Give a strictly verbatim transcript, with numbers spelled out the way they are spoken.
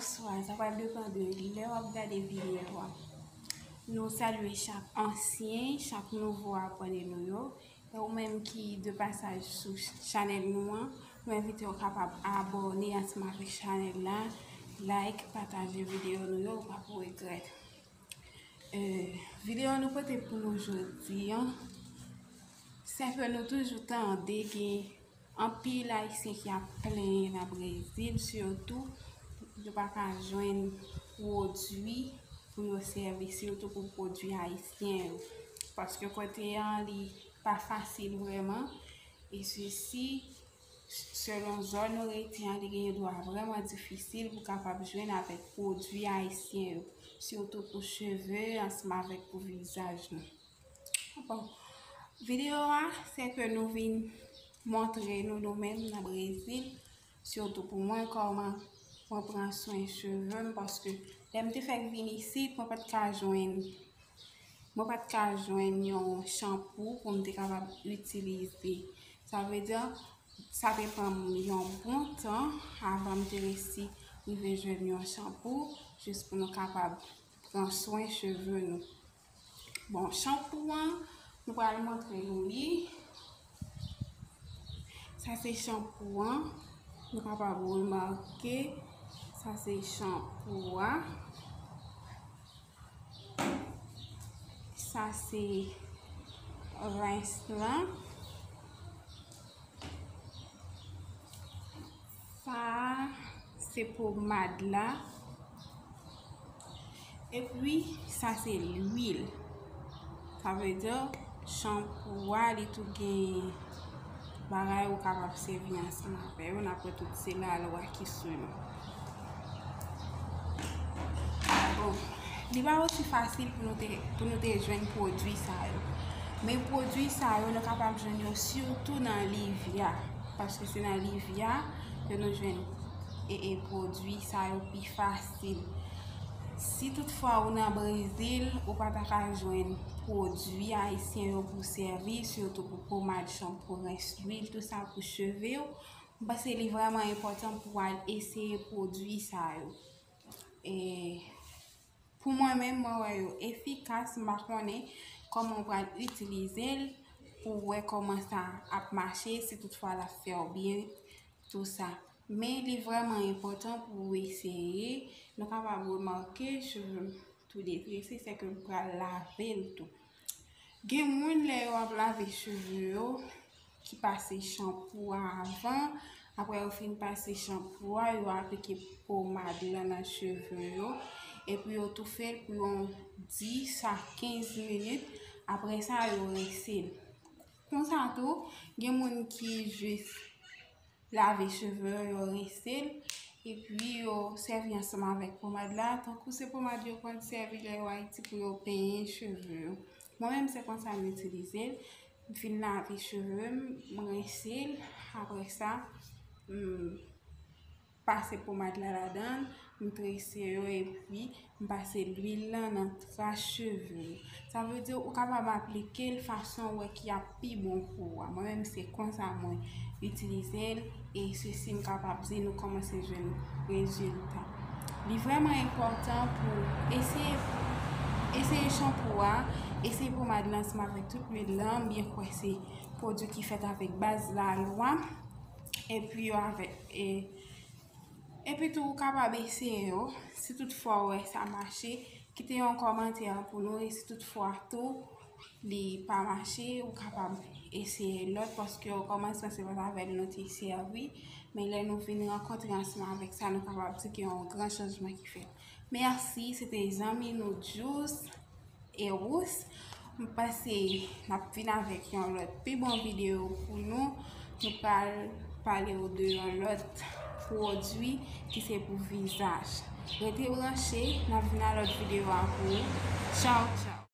Bonswa, sa pral depann de lè w ap gade videyo a. Nou salye chak ansyen, chak nouvo abòne nou yo. E ou menm ki de pasaj sou chanèl nou an, nou envite w kapab abòne ansanm avèk chanèl la, like, pataje videyo nou yo, ou pa pou regrèt. E, videyo nou pote pou nou jodi an, se ke nou toujou tande gen anpil Ayisyen ki ap plenyen nan Brezil, sitou yo pa ka jwenn pwodui pou yo sèvi, sitou pou pwodui ayisyen yo. Paske kote an, li pa fasil vrèman. E sesi, selon zòn ou rete an, li gen dwa vrèman difisil pou kapab jwenn avèk pwodui ayisyen yo, sitou pou cheve ansanm avèk pou vizaj nou. Bon, videyo a, se ke nou vin montre nou, nou menm nan Brezil, sitou pou mwen, kòman mwen pran swen cheve m, paske lè m te fèk vin isit, mwen pa t ka jwenn, mwen pa t ka jwenn yon chanpou pou m te kapab itilize. Sa vle di, sa te pran m yon bon tan avan m te resi rive jwenn yon chanpou, jis pou nou kapab pran swen cheve nou. Bon, chanpou an, nou pral montre nou li. Sa se chanpou an. Nou kapab remake, sa se chanpou a. Sa se rens lan. Sa se pomad la. Epi, sa se lwil. Sa vle di, chanpou a, li tou gen bagay ou kapab sèvi ansanm avè yo, n ap wè tout se lalwa ki sou nou. Bon, li pa osi fasil pou nou te, pou nou te jwenn pwodui sa yo. Men pwodui sa yo, nou kapab jwenn yo sitou nan Livia, paske se nan Livia ke nou jwenn e, e pwodui sa yo pi fasil. Si toutfwa ou nan Brezil, ou pa ta ka jwenn pwodui ayisyen yo pou sèvi, sitou pou pomad, chanpou, rens, lwil, tout sa pou cheve w, m panse li vrèman enpòtan pou w al eseye pwodui sa yo. E pou mwen menm, mwen wè yo efikas, m pa konnen kòman w pral itilize l pou w wè kòman sa ap mache, si toutfwa l ap fè w byen, tou sa. Men li vrèman enpòtan pou w eseye. Nou kapab remake cheve m tou detrese, se ke m pral lave l tou. Gen moun, lè yo ap lave cheve yo, ki pase chanpou a avan, apre yo fin pase chanpou a, yo aplike pomad lan nan cheve yo, epi yo toufe l pou yon dis a kenz minit, apre sa yo rense l. Konsa tou, gen moun ki jis lave cheve yo, yo rense l, epi yo sèvi ansanm avèk pomad la, tankou se pomad yo konn sèvi lè yo Ayiti pou yo penyen cheve yo. Mwen menm, se konsa m itilize l. M fin lave cheve m, m rense l, apre sa, m pase pomad la ladan l, m trese yo, epi m pase lwil lan nan tras cheve yo. Sa vle di ou kapab aplike l fason ou wè ki ap pi bon pou ou a. Mwen menm, se konsa mwen itilize l, e sesi m kapab di nou kòmanse jwenn rezilta. Li vrèman enpòtan pou eseye, eseye chanpou a, eseye pomad lan ansanm avèk tout lwil lan, m byen kwè se pwodui ki fèt avèk baz lalwa, epi yo avèk, e, epi tou ou kapab eseye yo, si toutfwa ou wè sa mache, kite yon kòmantè pou nou, e si toutfwa tou li pa mache, ou kapab eseye lòt, paske okòmansman se pa t avè l nou te sèvi, men lè nou vin rankontre ansanm avèk sa, nou kapab di gen yon gran chanjman ki fèt. Mèsi, se te zanmi nou Djous e Rous. M panse n ap vin avèk yon lòt pi bon videyo pou nou. Nou pral pale w de yon lòt pwodui ki se pou vizaj. Rete branche, n ap vin a lòt videyo a pou ou. Tchaw, tchaw.